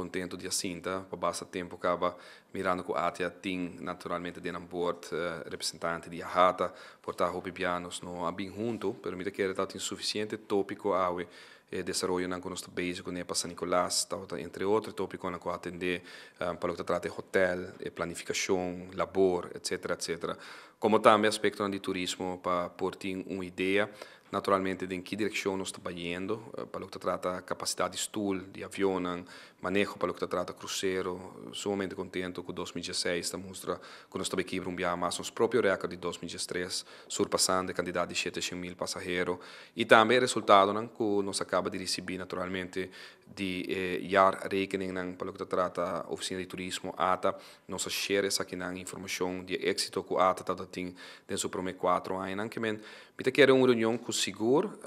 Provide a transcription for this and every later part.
contento di a sinta pa basta tempo caba, mirando cu ATA tin naturalmente den nan board representante di AHATA, por ta hopi bia nos no a bin hunto, pero mi ta kere ta tin suficiente topico awe. E desaroyonan cu nos ta bezig cune pa San Nicolas tabata entre otro topiconan cu a atende pa loke ta trata e hotel, e planificacion, labor, etc. Etc. Como tambe aspectonan di turismo pa por tin un idea naturalmente den ki direccion nos ta bayendo pa loke ta trata capacidad di stoel, di avionnan, maneho pa loke ta trata crucero. Sumamente contento cu 2016 ta mustra cu nos ta bay kibra un biaha mas nos propio record di 2013, surpasando e cantidad di 700.000 pasahero, y tambe e resultadonan cu nos a caba di ricibi naturalmente di e jaarrekeningnan pa loke ta trata Oficina di Turismo, ATA. Nos a share esakinan informacion di e exito cu ATA tabata tin den su prome 4 añanan. Ke men mi ta kere un reunion cu sigur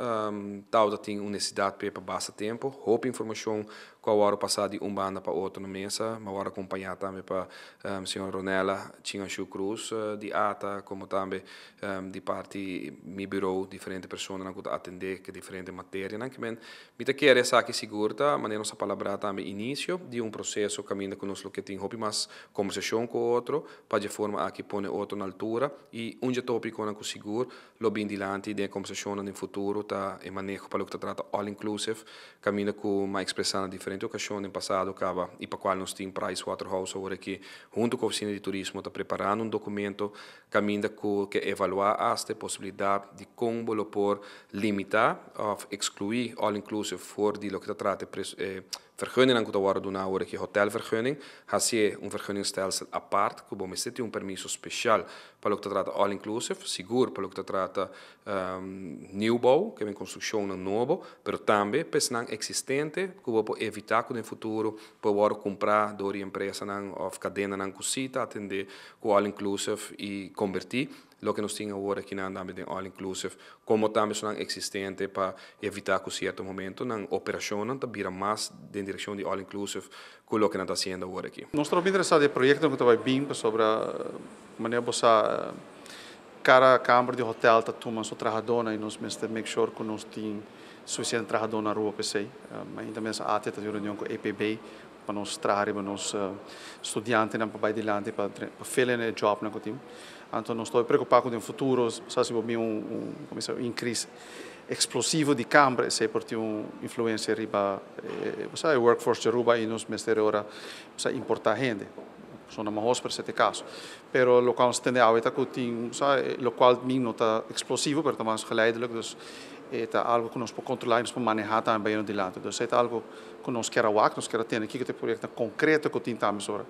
tabata tin un necesidad p'e pa basta tempo. Hopi informacion cu a wòrdu pasa di un banda pa otro na mesa. Mi a wòrdu acompaña tambe pa señora Ronella Chingashu Cruz di ATA, como tambe di parti mi bureau diferente personanan cu ta atende cu diferente materianan. Ke men mi ta kere esaki sigur ta manera nos a palabra tambe inicio di un proceso caminda cu nos lo ke tin hopi mas conversacion cu otro pa dje forma aki pone otro na altura. Y un dje topiconan cu sigur lo bin dilanti den e conversacionnan den futuro ta e maneho pa loke ta trata all inclusive, caminda cu m'a expresa na diferente ocasion den pasado caba y pa cual nos tin Pricewaterhouse awor aki hunto cu Oficina di Turismo ta preparando un documento caminda cu ke evalua hasta e posibilidad di con bo lo por limita of exclui all inclusive for di loke ta trata e vergunningnan cu ta wordo duna awor aki, hotelvergunning, hacié un vergunningstelsel apart cu bo mester tin un permiso special pa loke ta trata all inclusive, sigur pa loke ta trata nieuwbouw, ke men construccionnan nobo, pero tambe pa esnan existente cu bo por evita cu den futuro por wordo cumpra door di empresanan of cadenanan cu si ta atende cu all inclusive y converti loke nos tin awor akinan tambe den all inclusive, como tambe esunnan existente pa evita cu cierto momento nan operacionnan ta bira mas den direccion di all inclusive cu loke nan ta haciendo awor aki. Nos ta hopi interesa di e proyectonan cu ta bay bin pasobra manera bo sa, cada camber di hotel ta tuma su trahadornan y nos mester make sure cu nos tin suficiente trahador na Aruba p'esey. Ainda mes ATIA ta tin un reunion cu EPB pa nos traha riba nos studiantenan pa bay dilanti pa fill in e jobnan cu tin. Anto nos ta preocupa cu den futuro sa si bo bin un, como se, un increase explosivo di camber, esey por tin un influencia riba e workforce di Aruba y nos mester ora sa importa hende. Sona mahos per e caso. Pero locual nos tende awe ta cu tin, sa, locual mi no ta explosivo, pero ta mas geleidelijk, dus ta algo cu nos por controla y nos por maneha tambe bay dilanti. Dus ta algo cu nos kier wak, nos kier tene kico e proyecto concreto cu tin tambe sobre.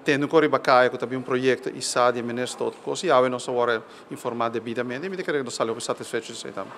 Tendo cu riba caya cu tambe un proyecto y sa di minister otro cos y awe nos a informa debidamente y mi ta kere nos sali satisfecho di esey tambe.